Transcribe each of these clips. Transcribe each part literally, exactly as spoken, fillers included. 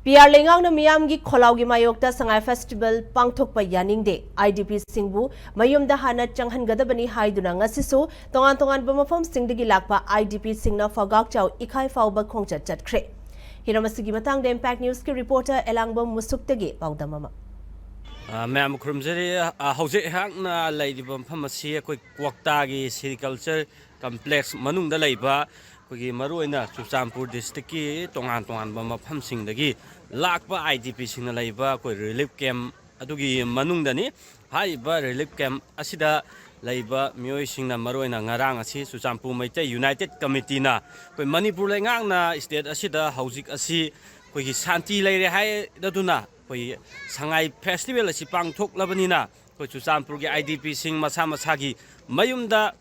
P R ꯂꯩꯉꯥꯛꯅ ꯃꯤꯌꯥꯝꯒꯤ ꯈꯣꯜꯂꯥꯎꯒꯤ ꯃꯥꯌꯣꯛꯇ ꯁꯉꯥꯏ ꯐꯦꯁꯇꯤꯚꯦꯜ ꯄꯥꯡꯊꯣꯛꯄ ꯌꯥꯅꯤꯡꯗꯦ, ꯑꯥꯏ ꯗꯤ ꯄꯤꯁꯤꯡꯕꯨ ꯃꯌꯨꯝꯗ ꯍꯥꯟꯅ ꯆꯪꯍꯟꯒꯗꯕꯅꯤ ꯍꯥꯏꯗꯨꯅ ꯉꯁꯤꯁꯨ ꯇꯣꯉꯥꯟ ꯇꯣꯉꯥꯟꯕ ꯃꯐꯝꯁꯤꯡꯗꯒꯤ ꯂꯥꯛꯄ ꯑꯥꯏ ꯗꯤ ꯄꯤꯁꯤꯡꯅ ꯐꯒꯥꯛ ꯆꯥꯎ ꯏꯈꯥꯏ ꯐꯥꯎꯕ ꯈꯣꯡꯆꯠ ꯆꯠꯈ꯭ꯔꯦ꯫ ꯍꯤꯔꯝ ꯑꯁꯤꯒꯤ ꯃꯇꯥꯡꯗ Impact Newsꯀꯤ reporter ꯑꯦꯂꯥꯡꯕꯝ ꯃꯨꯁꯨꯛꯇꯒꯤ ꯄꯥꯎꯗꯝ ꯑꯃ꯫ ꯑ, ꯃꯌꯥꯝꯕꯨ ꯈꯨꯔꯨꯝꯖꯔꯤ꯫ ꯑ, ꯍꯧꯖꯤꯛ ꯑꯩꯍꯥꯛꯅ ꯂꯩꯔꯤꯕ ꯃꯐꯝ ꯑꯁꯤ ꯑꯩꯈꯣꯏ ꯀ꯭ꯋꯥꯛꯇꯥꯒꯤ Sericulture Complex ꯃꯅꯨꯡꯗ ꯂꯩꯕ ꯑꯩꯈꯣꯏꯒꯤ ꯃꯔꯨꯑꯣꯏꯅ ꯆꯨꯔꯆꯥꯟꯄꯨꯔ districtꯀꯤ ꯇꯣꯉꯥꯟ ꯇꯣꯉꯥꯟꯕ ꯃꯐꯝꯁꯤꯡꯗꯒꯤ ꯂꯥꯛꯄ ꯑꯥꯏ ꯗꯤ ꯄꯤꯁꯤꯡꯅ ꯂꯩꯕ ꯑꯩꯈꯣꯏ relief camp ꯑꯗꯨꯒꯤ ꯃꯅꯨꯡꯗꯅꯤ꯫ ꯍꯥꯏꯔꯤꯕ relief camp ꯑꯁꯤꯗ ꯂꯩꯕ ꯃꯤꯑꯣꯏꯁꯤꯡꯅ ꯃꯔꯨꯑꯣꯏꯅ ꯉꯔꯥꯡ ꯑꯁꯤ ꯆꯨꯔꯆꯥꯟꯄꯨꯔ ꯃꯩꯇꯩ United Committeeꯅ ꯑꯩꯈꯣꯏ ꯃꯅꯤꯄꯨꯔ ꯂꯩꯉꯥꯛꯅ state ꯑꯁꯤꯗ ꯍꯧꯖꯤꯛ ꯑꯁꯤ ꯑꯩꯈꯣꯏꯒꯤ ꯁꯥꯟꯇꯤ ꯂꯩꯔꯦ ꯍꯥꯏꯔꯗꯨꯅ ꯑꯩꯈꯣꯏ ꯁꯉꯥꯏ festival ꯑꯁꯤ ꯄꯥꯡꯊꯣꯛꯂꯕꯅꯤꯅ ꯑꯩꯈꯣꯏ ꯆꯨꯔꯆꯥꯟꯄꯨꯔꯒꯤ ꯑꯥꯏ ꯗꯤ ꯄꯤꯁꯤꯡ ꯃꯁꯥ ꯃꯁꯥꯒꯤ ꯃꯌꯨꯝꯗ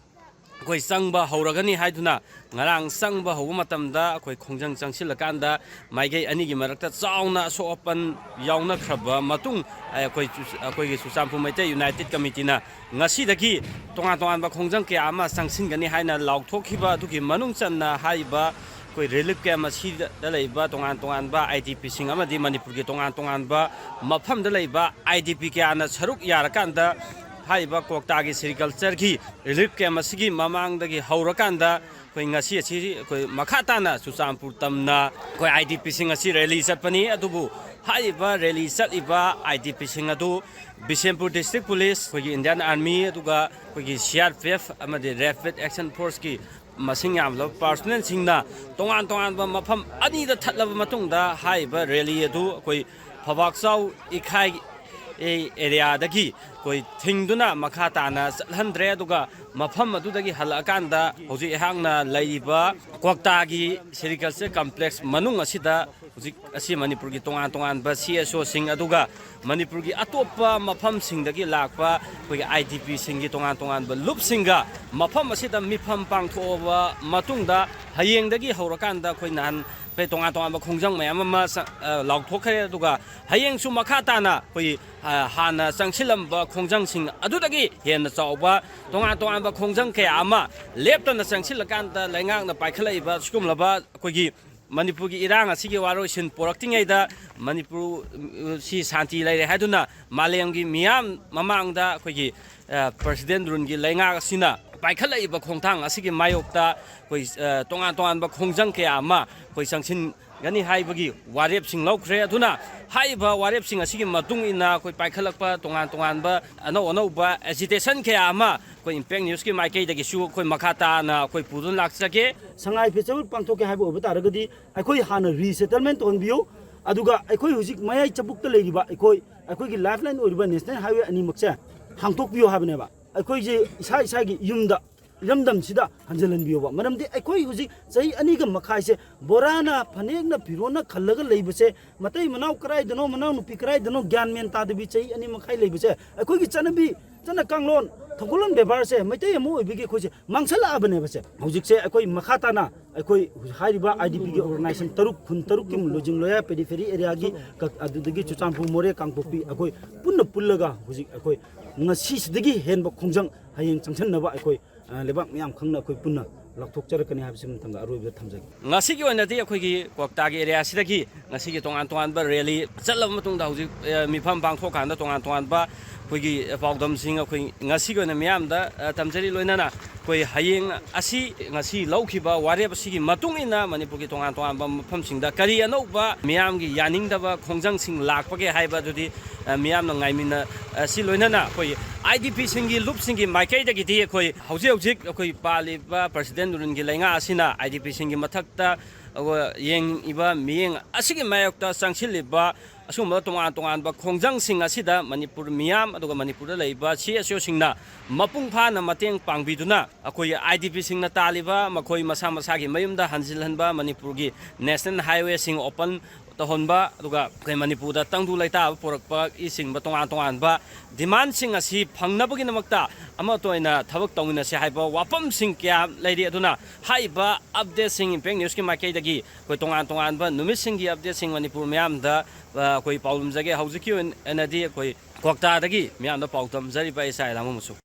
ꯑꯩꯈꯣꯏ ꯆꯪꯕ ꯍꯧꯔꯒꯅꯤ ꯍꯥꯏꯗꯨꯅ ꯉꯔꯥꯡ ꯆꯪꯕ ꯍꯧꯕ ꯃꯇꯝꯗ ꯑꯩꯈꯣꯏ ꯈꯣꯡꯖꯪ ꯆꯪꯁꯤꯜꯂꯀꯥꯟꯗ ꯃꯥꯏꯀꯩ ꯑꯅꯤꯒꯤ ꯃꯔꯛꯇ ꯆꯥꯎꯅ ꯑꯁꯣꯛ ꯑꯄꯟ ꯌꯥꯎꯅꯈ꯭ꯔꯕ ꯃꯇꯨꯡ, ꯑꯩꯈꯣꯏ ꯆꯨ-, ꯑꯩꯈꯣꯏꯒꯤ ꯆꯨꯔꯆꯥꯟꯄꯨꯔ ꯃꯩꯇꯩ United Committeeꯅ ꯉꯁꯤꯗꯒꯤ ꯇꯣꯉꯥꯟ ꯇꯣꯉꯥꯟꯕ ꯈꯣꯡꯖꯪ ꯀꯌꯥ ꯑꯃ ꯆꯪꯁꯤꯟꯒꯅꯤ ꯍꯥꯏꯅ ꯂꯥꯎꯊꯣꯛꯈꯤꯕ ꯑꯗꯨꯒꯤ ꯃꯅꯨꯡ ꯆꯟꯅ ꯍꯥꯏꯔꯤꯕ ꯑꯩꯈꯣꯏ relief camp ꯑꯁꯤꯗ ꯂꯩꯕ ꯇꯣꯉꯥꯟ ꯇꯣꯉꯥꯟꯕ ꯑꯥꯏ ꯗꯤ ꯄꯤꯁꯤꯡ ꯑꯃꯗꯤ ꯃꯅꯤꯄꯨꯔꯒꯤ ꯇꯣꯉꯥꯟ ꯇꯣꯉꯥꯟꯕ ꯃꯐꯝꯗ ꯂꯩꯕ ꯑꯥꯏ ꯗꯤ ꯄꯤ ꯀꯌꯥꯅ ꯁꯔꯨꯛ ꯌꯥꯔꯀꯥꯟꯗ ꯍꯥꯏꯔꯤꯕ ꯀ꯭ꯋꯥꯛꯇꯥꯒꯤ Sericultureꯒꯤ relief camp ꯑꯁꯤꯒꯤ ꯃꯃꯥꯡꯗꯒꯤ ꯍꯧꯔꯀꯥꯟꯗ ꯑꯩꯈꯣꯏ ꯉꯁꯤ ꯑꯁꯤ ꯑꯩꯈꯣꯏ ꯃꯈꯥ ꯇꯥꯅ ꯆꯨꯔꯆꯥꯟꯄꯨꯔ ꯇꯝꯅ ꯑꯩꯈꯣꯏ ꯑꯥꯏ ꯗꯤ ꯄꯤꯁꯤꯡ ꯑꯁꯤ rally ꯆꯠꯄꯅꯤ꯫ ꯑꯗꯨꯕꯨ ꯍꯥꯏꯔꯤꯕ rally ꯆꯠꯂꯤꯕ ꯑꯥꯏ ꯗꯤ ꯄꯤꯁꯤꯡ ꯑꯗꯨ ꯕꯤꯁꯦꯝꯄꯨꯔ District Police, ꯑꯩꯈꯣꯏꯒꯤ Indian Army, ꯑꯗꯨꯒ ꯑꯩꯈꯣꯏꯒꯤ C R P F ꯑꯃꯗꯤ Rapid Action Forceꯀꯤ ꯃꯁꯤꯡ ꯌꯥꯝꯂꯕ personnelꯁꯤꯡꯅ ꯇꯣꯉꯥꯟ ꯇꯣꯉꯥꯟꯕ ꯃꯐꯝ ꯑꯅꯤꯗ ꯊꯠꯂꯕ ꯃꯇꯨꯡꯗ ꯍꯥꯏꯔꯤꯕ rally ꯑꯗꯨ ꯑꯩꯈꯣꯏ ꯐꯕꯥꯛꯆꯥꯎ ꯏꯈꯥꯏ ꯑꯦꯔꯤꯌꯥꯗꯒꯤ ꯑꯩꯈꯣꯏ ꯊꯤꯡꯗꯨꯅ ꯃꯈꯥ ꯇꯥꯅ ꯆꯠꯍꯟꯗ꯭ꯔꯦ꯫ ꯑꯗꯨꯒ ꯃꯐꯝ ꯑꯗꯨꯗꯒꯤ ꯍꯜꯂꯛꯑꯀꯥꯟꯗ ꯍꯧꯖꯤꯛ ꯑꯩꯍꯥꯛꯅ ꯂꯩꯔꯤꯕ ꯀ꯭ꯋꯥꯛꯇꯥꯒꯤ Sericulture Complex ꯃꯅꯨꯡ ꯑꯁꯤꯗ ꯍꯧꯖꯤꯛ ꯑꯁꯤ ꯃꯅꯤꯄꯨꯔꯒꯤ ꯇꯣꯉꯥꯟ ꯇꯣꯉꯥꯟꯕ C S Oꯁꯤꯡ ꯑꯗꯨꯒ ꯃꯅꯤꯄꯨꯔꯒꯤ ꯑꯇꯣꯞꯄ ꯃꯐꯝꯁꯤꯡꯗꯒꯤ ꯂꯥꯛꯄ ꯑꯩꯈꯣꯏꯒꯤ ꯑꯥꯏ ꯗꯤ ꯄꯤꯁꯤꯡꯒꯤ ꯇꯣꯉꯥꯟ ꯇꯣꯉꯥꯟꯕ ꯂꯨꯞꯁꯤꯡꯒ ꯃꯐꯝ ꯑꯁꯤꯗ ꯃꯤꯐꯝ ꯄꯥꯡꯊꯣꯛꯑꯕ ꯃꯇꯨꯡꯗ ꯍꯌꯦꯡꯗꯒꯤ ꯍꯧꯔꯀꯥꯟꯗ ꯑꯩꯈꯣꯏ ꯅꯍꯥꯟ ꯑꯩꯈꯣꯏ ꯇꯣꯉꯥꯟ ꯇꯣꯉꯥꯟꯕ ꯈꯣꯡꯖꯪ ꯃꯌꯥꯝ ꯑꯃ ꯆ-, ꯑ, ꯂꯥꯎꯊꯣꯛꯈ꯭ꯔꯦ꯫ ꯑꯗꯨꯒ ꯍꯌꯦꯡꯁꯨ ꯃꯈꯥ ꯇꯥꯅ ꯑꯩꯈꯣꯏ, ꯑ, ꯍꯥꯟꯅ ꯆꯪꯁꯤꯜꯂꯝꯕ ꯈꯣꯡꯖꯪꯁꯤꯡ ꯑꯗꯨꯗꯒꯤ ꯍꯦꯟꯅ ꯆꯥꯎꯕ ꯇꯣꯉꯥꯟ ꯇꯣꯉꯥꯟꯕ ꯈꯣꯡꯖꯪ ꯀꯌꯥ ꯑꯃ ꯂꯦꯞꯇꯅ ꯆꯪꯁꯤꯜꯂꯀꯥꯟꯗ ꯂꯩꯉꯥꯛꯅ ꯄꯥꯏꯈꯠꯂꯛꯏꯕ ꯁꯤꯒꯨꯝꯂꯕ ꯑꯩꯈꯣꯏꯒꯤ ꯃꯅꯤꯄꯨꯔꯒꯤ ꯏꯔꯥꯡ ꯑꯁꯤꯒꯤ ꯋꯥꯔꯣꯏꯁꯤꯟ ꯄꯨꯔꯛꯇ꯭ꯔꯤꯉꯩꯗ ꯃꯅꯤꯄꯨꯔ, ꯎꯝ, ꯁꯤ ꯁꯥꯟꯇꯤ ꯂꯩꯔꯦ ꯍꯥꯏꯗꯨꯅ ꯃꯥꯂꯦꯝꯒꯤ ꯃꯤꯌꯥꯝ ꯃꯃꯥꯡꯗ ꯑꯩꯈꯣꯏꯒꯤ, ꯑ, ꯄ꯭ꯔꯁꯤꯗꯦꯟ ꯔꯨꯜꯒꯤ ꯂꯩꯉꯥꯛ ꯑꯁꯤꯅ ꯄꯥꯏꯈꯠꯂꯛꯏꯕ ꯈꯣꯡꯊꯥꯡ ꯑꯁꯤꯒꯤ ꯃꯥꯌꯣꯛꯇ ꯑꯩꯈꯣꯏ, ꯑ, ꯇꯣꯉꯥꯟ ꯇꯣꯉꯥꯟꯕ ꯈꯣꯡꯖꯪ ꯀꯌꯥ ꯑꯃ ꯑꯩꯈꯣꯏ ꯆꯪꯁꯤꯟꯒꯅꯤ ꯍꯥꯏꯕꯒꯤ ꯋꯥꯔꯦꯞꯁꯤꯡ ꯂꯧꯈ꯭ꯔꯦ꯫ ꯑꯗꯨꯅ ꯍꯥꯏꯔꯤꯕ ꯋꯥꯔꯦꯞꯁꯤꯡ ꯑꯁꯤꯒꯤ ꯃꯇꯨꯡ ꯏꯟꯅ ꯑꯩꯈꯣꯏ ꯄꯥꯏꯈꯠꯂꯛꯄ ꯇꯣꯉꯥꯟ ꯇꯣꯉꯥꯟꯕ ꯑꯅꯧ ꯑꯅꯧꯕ agitation ꯀꯌꯥ ꯑꯃ ꯑꯩꯈꯣꯏ Impact Newsꯀꯤ ꯃꯥꯏꯀꯩꯗꯒꯤꯁꯨ ꯑꯩꯈꯣꯏ ꯃꯈꯥ ꯇꯥꯅ ꯑꯩꯈꯣꯏ ꯄꯨꯗꯨꯅ ꯂꯥꯛꯆꯒꯦ꯫ ꯁꯉꯥꯏ Festival ꯄꯥꯡꯊꯣꯛꯀꯦ ꯍꯥꯏꯕ ꯑꯣꯏꯕ ꯇꯥꯔꯒꯗꯤ ꯑꯩꯈꯣꯏ ꯍꯥꯟꯅ resettlement ꯇꯧꯍꯟꯕꯤꯌꯨ, ꯑꯗꯨꯒ ꯑꯩꯈꯣꯏ ꯍꯧꯖꯤꯛ ꯃꯌꯥꯏ ꯆꯕꯨꯛꯇ ꯂꯩꯔꯤꯕ ꯑꯩꯈꯣꯏ, ꯑꯩꯈꯣꯏꯒꯤ lifeline ꯑꯣꯏꯔꯤꯕ national highway ꯑꯅꯤꯃꯛꯁꯦ ꯍꯥꯡꯗꯣꯛꯄꯤꯌꯨ ꯍꯥꯏꯕꯅꯦꯕ꯫ ꯑꯩꯈꯣꯏꯁꯦ ꯏꯁꯥ ꯏꯁꯥꯒꯤ ꯌꯨꯝꯗ, ꯏꯔꯝꯗꯝꯁꯤꯗ ꯍꯟꯖꯤꯜꯍꯟꯕꯤꯌꯣꯕ꯫ ꯃꯔꯝꯗꯤ ꯑꯩꯈꯣꯏ ꯍꯧꯖꯤꯛ ꯆꯍꯤ ꯑꯅꯤꯒ ꯃꯈꯥꯏꯁꯦ ꯕꯣꯔꯥꯅ, ꯐꯅꯦꯛꯅ, ꯐꯤꯔꯣꯟꯅ ꯈꯜꯂꯒ ꯂꯩꯕꯁꯦ, ꯃꯇꯩ ꯃꯅꯥꯎ ꯀꯗꯥꯏꯗꯅꯣ, ꯃꯅꯥꯎ ꯅꯨꯄꯤ ꯀꯗꯥꯏꯗꯅꯣ, ꯒ꯭ꯌꯥꯟ ꯃꯦꯟ ꯇꯥꯗꯕꯤ ꯆꯍꯤ ꯑꯅꯤ ꯃꯈꯥꯏ ꯂꯩꯕꯁꯦ, ꯑꯩꯈꯣꯏꯒꯤ ꯆꯠꯅꯕꯤ, ꯆꯠꯅ ꯀꯥꯡꯂꯣꯟ, ꯊꯧꯒꯜꯂꯣꯟ ꯕꯦꯕꯥꯔꯁꯦ ꯃꯩꯇꯩ ꯑꯃ ꯑꯣꯏꯕꯒꯤ ꯑꯩꯈꯣꯏꯁꯦ ꯃꯥꯡꯁꯜꯂꯛꯑꯕꯅꯦꯕꯁꯦ꯫ ꯍꯧꯖꯤꯛꯁꯦ ꯑꯩꯈꯣꯏ ꯃꯈꯥ ꯇꯥꯅ ꯑꯩꯈꯣꯏ ꯍꯥꯏꯔꯤꯕ IDPꯒꯤ organization ꯇꯔꯨꯛ, ꯈꯨꯟ ꯇꯔꯨꯛꯀꯤ ꯂꯨꯆꯤꯡ ꯂꯣꯌꯥ periphery areaꯒꯤ ꯀ-, ꯑꯗꯨꯗꯒꯤ ꯆꯨꯔꯆꯥꯟꯄꯨꯔ, ꯃꯣꯔꯦ, ꯀꯥꯡꯄꯣꯛꯄꯤ, ꯑꯩꯈꯣꯏ ꯄꯨꯟꯅ ꯄꯨꯜꯂꯒ ꯍꯧꯖꯤꯛ ꯑꯩꯈꯣꯏ ꯉꯁꯤꯁꯤꯗꯒꯤ ꯍꯦꯟꯕ ꯈꯣꯡꯖꯪ ꯍꯌꯦꯡ ꯆꯪꯁꯟꯅꯕ ꯑꯩꯈꯣꯏ, ꯑ, ꯂꯩꯕꯥꯛ ꯃꯤꯌꯥꯝ ꯈꯪꯅ ꯑꯩꯈꯣꯏ ꯄꯨꯟꯅ ꯂꯥꯎꯊꯣꯛꯆꯔꯛꯀꯅꯤ ꯍꯥꯏꯕꯁꯤ ꯃꯊꯪꯗ ꯑꯔꯣꯏꯕꯗ ꯊꯝꯖꯒꯦ꯫ ꯉꯁꯤꯒꯤ ꯑꯣꯏꯅꯗꯤ ꯑꯩꯈꯣꯏꯒꯤ ꯀ꯭ꯋꯥꯛꯇꯥꯒꯤ areaꯁꯤꯗꯒꯤ ꯉꯁꯤꯒꯤ ꯇꯣꯉꯥꯟ ꯇꯣꯉꯥꯟꯕ rally ꯆꯠꯂꯕ ꯃꯇꯨꯡꯗ ꯍꯧꯖꯤꯛ, ꯑ, ꯃꯤꯐꯝ ꯄꯥꯡꯊꯣꯛꯀꯥꯟꯗ ꯇꯣꯉꯥꯟ ꯇꯣꯉꯥꯟꯕ ꯑꯩꯈꯣꯏꯒꯤ ꯄꯥꯎꯗꯝꯁꯤꯡ ꯑꯩꯈꯣꯏ ꯉꯁꯤꯒꯤ ꯑꯣꯏꯅ ꯃꯤꯌꯥꯝꯗ, ꯑ, ꯇꯝꯖꯔꯤ꯫ ꯂꯣꯏꯅꯅ ꯑꯩꯈꯣꯏ ꯍꯌꯦꯡ ꯑꯁꯤ, ꯉꯁꯤ ꯂꯧꯈꯤꯕ ꯋꯥꯔꯦꯞ ꯑꯁꯤꯒꯤ ꯃꯇꯨꯡ ꯏꯟꯅ ꯃꯅꯤꯄꯨꯔꯒꯤ ꯇꯣꯉꯥꯟ ꯇꯣꯉꯥꯟꯕ ꯃꯐꯝꯁꯤꯡꯗ ꯀꯔꯤ ꯑꯅꯧꯕ ꯃꯤꯌꯥꯝꯒꯤ ꯌꯥꯅꯤꯡꯗꯕ ꯈꯣꯡꯖꯪꯁꯤꯡ ꯂꯥꯛꯄꯒꯦ ꯍꯥꯏꯕ ꯑꯗꯨꯗꯤ, ꯑ, ꯃꯤꯌꯥꯝꯅ ꯉꯥꯏꯃꯤꯟꯅ-, ꯑꯁꯤ ꯂꯣꯏꯅꯅ ꯑꯩꯈꯣꯏ IDPꯁꯤꯡꯒꯤ ꯂꯨꯞꯁꯤꯡꯒꯤ ꯃꯥꯏꯀꯩꯗꯒꯤꯗꯤ ꯑꯩꯈꯣꯏ ꯍꯧꯖꯤꯛ ꯍꯧꯖꯤꯛ ꯑꯩꯈꯣꯏ ꯄꯥꯜꯂꯤꯕ ꯄ꯭ꯔꯁꯤꯗꯦꯟ ꯔꯨꯜꯒꯤ ꯂꯩꯉꯥꯛ ꯑꯁꯤꯅ IDPꯁꯤꯡꯒꯤ ꯃꯊꯛꯇ, ꯑ, ꯌꯦꯡꯉꯤꯕ ꯃꯤꯠꯌꯦꯡ ꯑꯁꯤꯒꯤ ꯃꯥꯌꯣꯛꯇ ꯆꯪꯁꯤꯜꯂꯤꯕ ꯑꯁꯤꯒꯨꯝꯕ ꯇꯣꯉꯥꯟ ꯇꯣꯉꯥꯟꯕ ꯈꯣꯡꯖꯪꯁꯤꯡ ꯑꯁꯤꯗ ꯃꯅꯤꯄꯨꯔ ꯃꯤꯌꯥꯝ ꯑꯗꯨꯒ ꯃꯅꯤꯄꯨꯔꯗ ꯂꯩꯔꯤꯕ CSOꯁꯤꯡꯅ ꯃꯄꯨꯡ ꯐꯥꯅ ꯃꯇꯦꯡ ꯄꯥꯡꯕꯤꯗꯨꯅ ꯑꯩꯈꯣꯏꯒꯤ IDPꯁꯤꯡꯅ ꯇꯥꯜꯂꯤꯕ ꯃꯈꯣꯏ ꯃꯁꯥ ꯃꯁꯥꯒꯤ ꯃꯌꯨꯝꯗ ꯍꯟꯖꯤꯜꯍꯟꯕ ꯃꯅꯤꯄꯨꯔꯒꯤ national highwayꯁꯤꯡ open ꯇꯧꯍꯟꯕ, ꯑꯗꯨꯒ ꯑꯩꯈꯣꯏ ꯃꯅꯤꯄꯨꯔꯗ ꯇꯪꯗꯨ ꯂꯩꯇꯥꯕ ꯄꯨꯔꯛꯄꯒꯤꯆꯤꯡꯕ ꯇꯣꯉꯥꯟ ꯇꯣꯉꯥꯟꯕ demandꯁꯤꯡ ꯑꯁꯤ ꯐꯪꯅꯕꯒꯤꯗꯃꯛꯇ ꯑꯃꯠꯇ ꯑꯣꯏꯅ ꯊꯕꯛ ꯇꯧꯃꯤꯟꯅꯁꯤ ꯍꯥꯏꯕ ꯋꯥꯐꯝꯁꯤꯡ ꯀꯌꯥ ꯂꯩꯔꯤ꯫ ꯑꯗꯨꯅ ꯍꯥꯏꯔꯤꯕ updateꯁꯤꯡ Impact Newsꯀꯤ ꯃꯥꯏꯀꯩꯗꯒꯤ ꯑꯩꯈꯣꯏ ꯇꯣꯉꯥꯟ ꯇꯣꯉꯥꯟꯕ ꯅꯨꯃꯤꯠꯁꯤꯡꯒꯤ updateꯁꯤꯡ ꯃꯅꯤꯄꯨꯔ ꯃꯤꯌꯥꯝꯗ, ꯑ, ꯑꯩꯈꯣꯏ ꯄꯥꯎꯗꯝꯖꯒꯦ꯫ ꯍꯧꯖꯤꯛꯀꯤ ꯑꯣꯏꯅꯗꯤ ꯑꯩꯈꯣꯏ ꯀ꯭ꯋꯥꯛꯇꯥꯗꯒꯤ ꯃꯤꯌꯥꯝꯗ ꯄꯥꯎ ꯇꯝꯖꯔꯤꯕ ꯑꯩ ꯁꯥꯏ ꯂꯥꯡꯕꯝ ꯃꯨꯁꯨ꯫